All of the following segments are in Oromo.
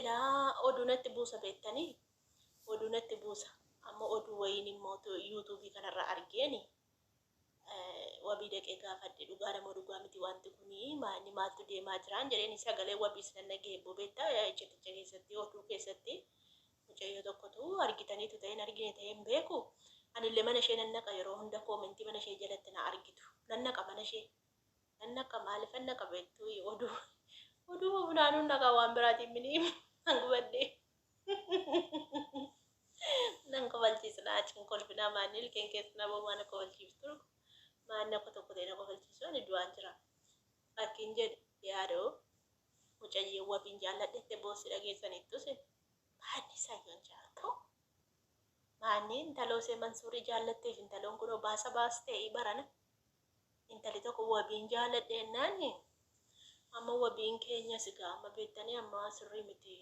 Silaa oduu natti buusa beektanii? Oduu natti buusa. Amma oduu wayiin immoo yuutuubii kanarra argeeni wabii dhaqee gaafadhe, dhugaadha moo dhugaa miti wanti kuni, maanni maaltu deemaa jiraan jedheen. Sagalee wabiis nan dhaga'e ebboo beektaa, icciticha keessatti, oduu keessatti mucayyoo tokkotu argitaniitu ta'e hin argine ta'e hin beeku. Anillee mana ishee nan naqa yeroo hunda, koomentii mana ishee jalatti na argitu. Nan naqa, mana ishee nan naqa. Maaliifan naqa beektu? Oduu funaanuun naqa, waan biraatiin mini nan gubadhe. Nan kofalchiisna, achiin kolfinaa, maanni ilkeen keessa na boo maana kofalchiiftu, maanni akka tokko ta'e na kofalchiisu, ani du'aan jira. Akkin jedhe yaadoo mucayyoo wabiin jaalladhette boossi dhageessaniittu sin maanni sayyoon jaartu. Maanni intaloo see Mansuurii jaallatteef, intaloon kunoo baasa baastee barana. Intali tokko wabiin jaalladhe jennaani, amma wabiin keenya sigaa amma beektanii amma sirrii miti,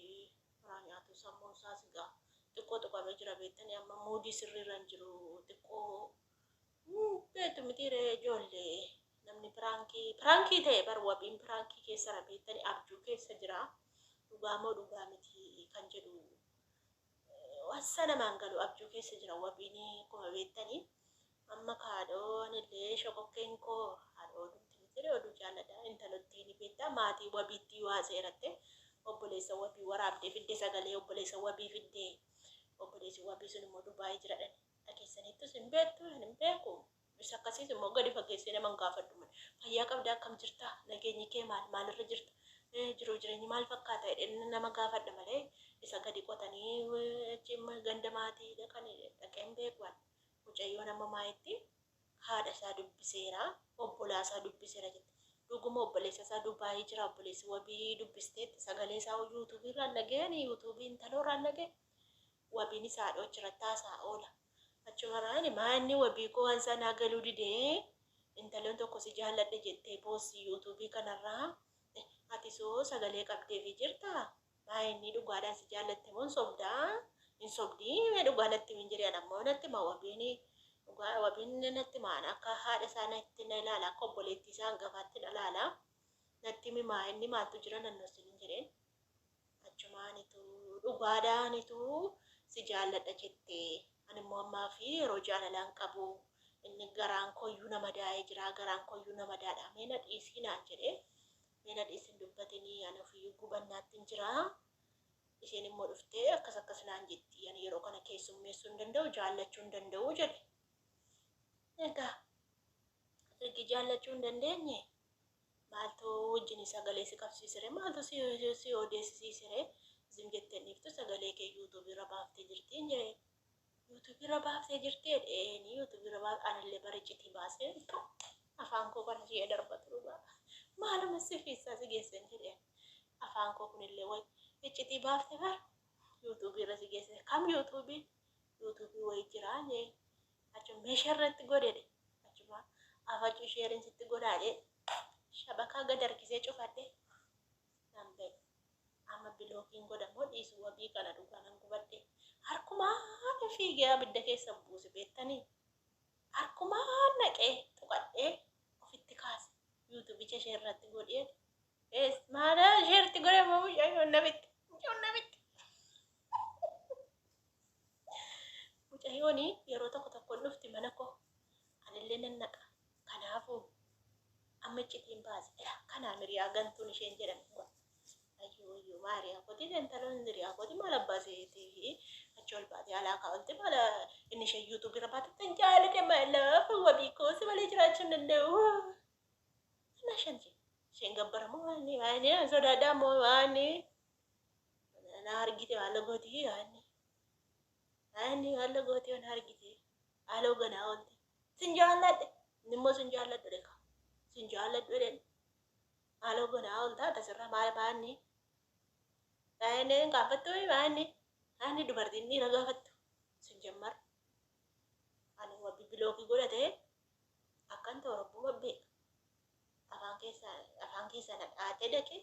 karaa nyaatu sammuun isaa sigaa xiqqoo tuqamee jira beektanii, amma muudii sirriirra hin jiru xiqqoo beektu miti ree ijoollee. Namni piraankii piraankii ta'e bar, wabiin piraankii keessara beektanii, abjuu keessa jira. Dhugaa moo dhugaa miti kan jedhu wasa namaan galu, abjuu keessa jira wabiin akkuma beektanii. Amma kaadhoo anillee shokokkeen koo haadha oduutti miti oduu jaalladha. Intalottiin beektaa maatii wabiitti waa seeratte, obboleessa wabii waraabdee fidde, sagalee obboleessa wabii fidde. Obboleessi wabii sun immoo Dubaayii jira dhani dhageessanittus hin beektu, hin beeku. Isa akkasiis immoo gadi fageessee nama hin gaafadhu. Fayyaa qabdaa, akkam jirta, nageenyi kee maal, maalirra jirta, jiruu jireenyi maal fakkaata jedhee nama gaafadha malee isa gadi qotanii achi ganda maatii dhaqanii dhaqee hin beeku. Mucayyoon amma maayitti haadha isaa dubbiseera, obbolaa isaa dubbiseera jette. Dhuguma obboleessa isaa Dubaayii jira, obboleessi wabii dubbisteetti, sagalee isaa yuutuubii irraan dhaga'anii, yuutuubii intaloo irraan dhaga'e. Wabiin isaa haadha achirratti haasaa oola. Achumarraan maanni wabii koo waan isaa naa galuu didee, intaloon tokko si jaalladhe jettee boossi yuutuubii kanarraa, ati soo sagalee qabdeefii jirtaa? Maa inni dhugaadhaan si jaallatte moo hin sobdaa? Hin sobdii, mee dhugaa natti himin jedhee. Ammoo natti hima wabiin, dhugaa wabiin natti hima. Akka haadha isaa natti na ilaala, akka obboleettii isaa hangafaatti na ilaala. Natti himi, maa inni maaltu jira nannosin jedheen. Achumaanitu dhugaadhaanitu si jaalladha jette. Ani immoo ammaa fi yeroo jaalalaan qabu, inni garaan koyyuu nama daa'ee jira, garaan koyyuu nama daadha. Mee na dhiisii naan jedhee, mee na dhiisin dubbatinii, ani ofiyyuu gubannaatti hin jira. Isheen immoo dhuftee akkas akkas naan jetti. Ani yeroo kana keessummeessuu hin danda'u, jaallachuu hin danda'u jedhe. Egaa ergi jaallachuu hin dandeenye maaltu wajjin sagalee si qabsiisire? Maaltu si odeessisiisire? Zim jettee dhiiftu sagalee kee yuutuubii irra baaftee jirti hin jedhe. Yuutuubii irra baaftee jirti jedheeni, yuutuubii irra baaf, anillee baricitii baasee afaan koo kana ishee darbatu dhugaa. Maaluma si fiissaa si geessan jedheen. Afaan koo kunillee wayi iccitii baafte bar, yuutuubii irra si geesse. Kam yuutuubii? Yuutuubii wayi jiraa jee. Achuma meeshaa irratti godhedhe. Achuma afachuu sheeriin sitti godhaa jee. Shabakaa gad harkisee cufadhe. Nan ba'e. Amma bilookiin godhamoo dhiisu wabii kana, dhugaa nan gubadhe. Harkumaan fiigee abidda keessa buuse beektanii. Harkumaan naqee tuqadhee ofitti kaase. Yuutuubicha ishee irratti godhee. Ees maala ishee irratti godhee moo mucayyoon namitti. Mucayyoon namitti. Mucayyoon yeroo tokko tokko dhufti mana koo. Anillee nan naqa. Kanaafuu amma iccitiin baase. Kanaa miriyaa gantuun isheen jedhame. Ayyoo ayyoo, maariyaa kooti, intaloon hiriyaa kooti maal abbaa seetii achi ol baatee alaa kaa'utti, maala inni ishee yuutuubii irra baatetti hin jaalladhe, my love, wabii koo si malee jiraachuu hin danda'u. Ana shanti isheen gabbaramoo waani waani sodaadhaa moo waani na argite haala gootii, waani waani haala gootii na argite haaloo ganaa oolti sin jaalladhe, inni immoo sin jaalladhu dheka sin jaalladhu jedheen, haaloo ganaa ooltaa tasirra maal maanni maanni gaafattu, maanni maanni dubartiin dhiira gaafattu sin jammar. Ani wabi bilookii godhatee akkan ta'u rabbuma beeka. Afaan keessaa na dhaatee dhaqee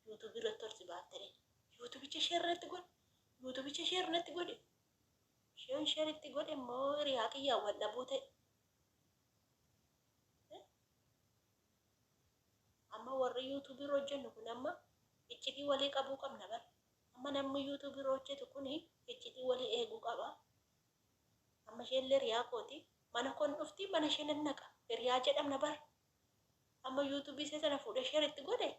yuutuubii irratti ol si baaftee yuutuubicha ishee irratti godhe, yuutuubicha ishee irratti godhe, isheen ishee itti godhe immoo hiriyaa kiyyaan wal dhabuu ta'e. Amma warri yuutuubii irra hojjennu kun amma iccitii walii qabuu qabna bara. Amma namni YouTube irra hojjetu kuni iccitii walii eeguu qaba. Amma isheen illee hiriyaa kooti. Mana koon dhufti, mana ishee nan naqa. Hiriyaa jedhamna bar. Amma YouTube ishee sana fuudhee share itti godhe.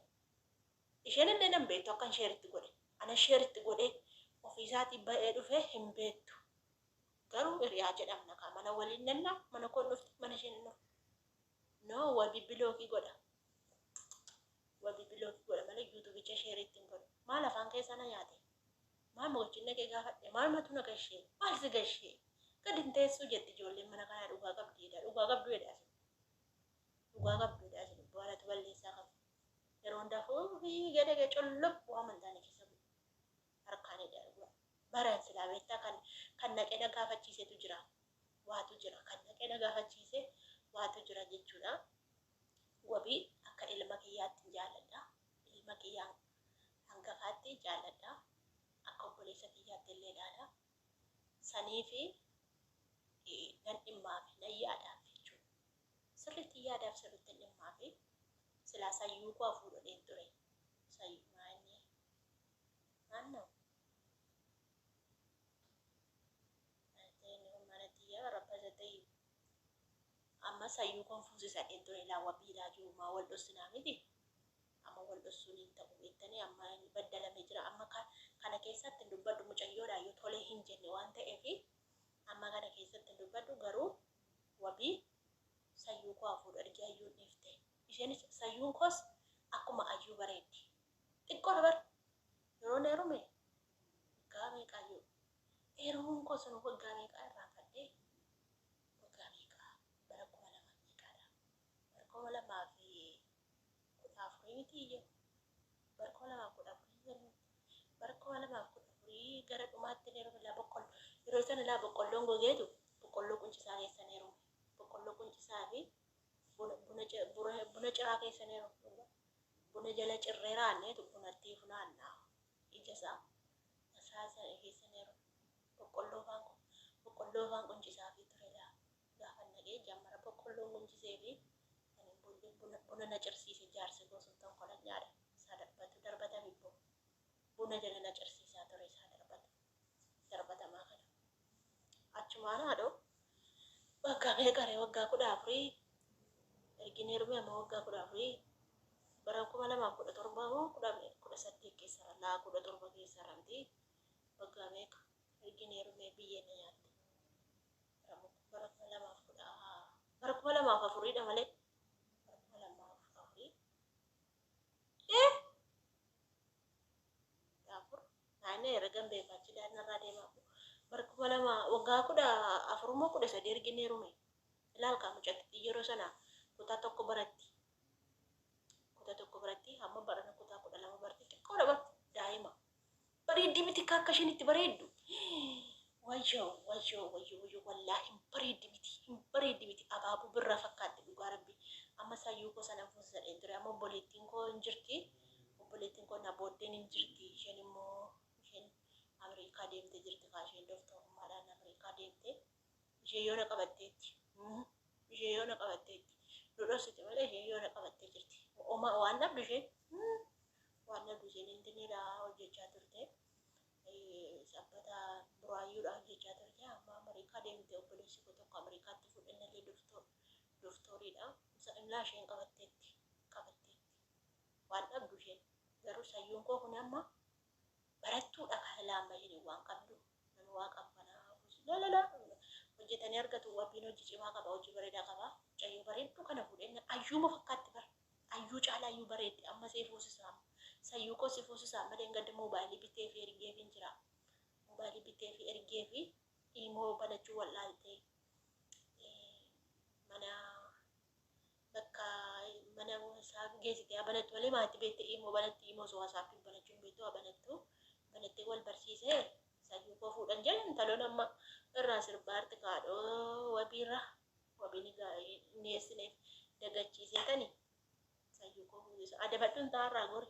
Isheen illee nan beektu akkan share itti godhe. Ana share itti godhee ofiisaatii ba'ee dhufee hin beektu. Garuu hiriyaa jedhamna kaa, mana waliin nanna, mana koon dhufti, mana ishee nan dhufa. No, Wabi block godha. Wabi block godha malee YouTubicha share itti hin godhu. Maal afaan keessa na nyaate? Maal mogochiin dhaqee gaafadhe? Maal matu na gashee? Maal si gashee? Gad hin teessuu jetti ijoolleen mana kanaa. Dhugaa qabdiidha. Dhugaa qabdu jedha isin. Dhugaa qabdu jedha isin. Baanatu balleessaa qabu. Yeroo hundaa fuufii gadi collop waan amantaanii keessa bu'u. Harkaan hidha dhugaa. Baran silaa beektaa kan naqee na gaafachiisetu jira. Waatu jira. Kan naqee na gaafachiise waatu jira jechuudha. Wabii akka ilma kiyyaatti jaalladha. Ilma kiyyaa hangafaatti jaalladha. Akka obboleessa kiyyaatti illee ilaala. Sanii fi nan dhimmaafi, nan yaadaaf jechuudha. Sirriitti yaadaaf, sirriitti dhimmaafi. Silaa sayyuu koo hafuudhadheen ture. Sayyuu maanni naannoo. Amma sayyuu koon fuusisadheen ture laa wabiidhaa jiru maa wal dhossinaa miti. Amma wal dhossuun hin ta'u beektanii, amma baddalamee jira. Amma kana keessatti hin dubbadhu, mucayyoodhaa yoo tolee hin jenne waan ta'eef amma kana keessatti hin dubbadhu. Garuu Wabii sayyuu koo hafuudha ergi ayyuun dhiifte. Isheenis sayyuun koos akkuma ayyuu bareeddi. Xiqqoodha bar, yeroon heerume waggaa meeqaayyuu heerumuun koo sun waggaa meeqaa irraanfadhee, waggaa meeqaa, bara 2000 meeqaadha, bara 2014 miti iyyuu, bara 2014, bara 2014 gara dhumaatti ni heerume. Laa boqqolloo yeroo sana laa boqqolloon gogeetu boqqolloo quncisaa keessan heerume, boqqolloo quncisaa fi buna ciraa keessan heerume. Buna jala cirree raanneetu bunatti funaannaa ija isaa isaa sana keessan heerume. Boqqolloo faan quncisaa fi ture laa gaafa naqee jammara boqqolloon quncisee fi ani booddee buna na cirsiise. Jaarsi koo sun tonkolanyaadha. Isaa darbatu darbatami bbo buna jala na cirsiisaa ture, isaa darbatu darbatamaa kana. Achumaan haadhoo waggaa meeqare, waggaa 14 ergin heerume. Amma waggaa 14, bara 2017 moo 18 keessa laa, 17 keessa ramti. Waggaa meeqa ergin heerume, biyyeen na nyaatte. Bara 2010, bara 2004dha malee, bara 2004, 4 naannoo herregan beekaa achi daannarraa deemaa, bara 2000, waggaa 14 moo 13 ergin heerume. Ilaal kaa, mucattii yeroo sana kutaa tokko baratti, kutaa tokko baratti, hamma barana kutaa 12 barti. Xiqqoodha bar, daa'ima. Bareeddii miti akka isheen itti bareeddu? Wayyoo, wayyoo, wayyoo, wayyoo! Wallaahi hin bareeddi miti, hin bareeddi miti? Abaaboo birraa fakkaatti, dhugaa rabbi. Amma sayyuu koo sana fuusisadheen ture. Amma obboleettiin koo hin jirti, obboleettiin koo na booddeen hin jirti. Isheen immoo isheen Ameerikaa deemtee jirti kaa, isheen doktorummaadhaan Ameerikaa deemte. Ishee yoona qabatteetti, ishee yoona qabatteetti. Nu dhoksiti malee isheen yoona qabattee jirti. Oma waan dhabdu isheen, waan dhabdu isheen intiniidha hojjechaa turte, sabbata buraayyuudha hojjechaa turte. Amma Ameerikaa deemte. Obboleessi koo tokko Ameerikaatti fuudhennallee doktoriidha. Illaa isheen qabatteetti, qabatteetti. Waan dhabdu isheen. Garuu sayyuun koo kun amma barattuudha kan laamma isheen waan qabdu nama waa qabbanaa lalala hojjetanii argatu. Wabbiin hojii cimaa qaba, hojii bareedaa qaba. Mucayyoo bareedduu kana fuudhee ayyuuma fakkaatti bara, ayyuu caalaa ayyuu bareeddi. Amma see fuusisaa, sayyuu koo si fuusisaa malee gadda moobaayilii bitee fi ergeef hin jira. Moobaayilii bitee fi ergee fi imo banachuu wallaaltee mana bakka mana isaa geessitee haa banattu malee maatii beekte imo banatti. Imo osoo WhatsAppiin banachuun beektu haa banattu. Banattee wal barsiisee sayyuu koo fuudhan jedhan. Intaloon amma irraa sirbaarti kaadhoo wabiirra, wabiin inni eessineef dagachiisee tani sayyuu koo fuusisa. Adabadhuun taa'arraa gori.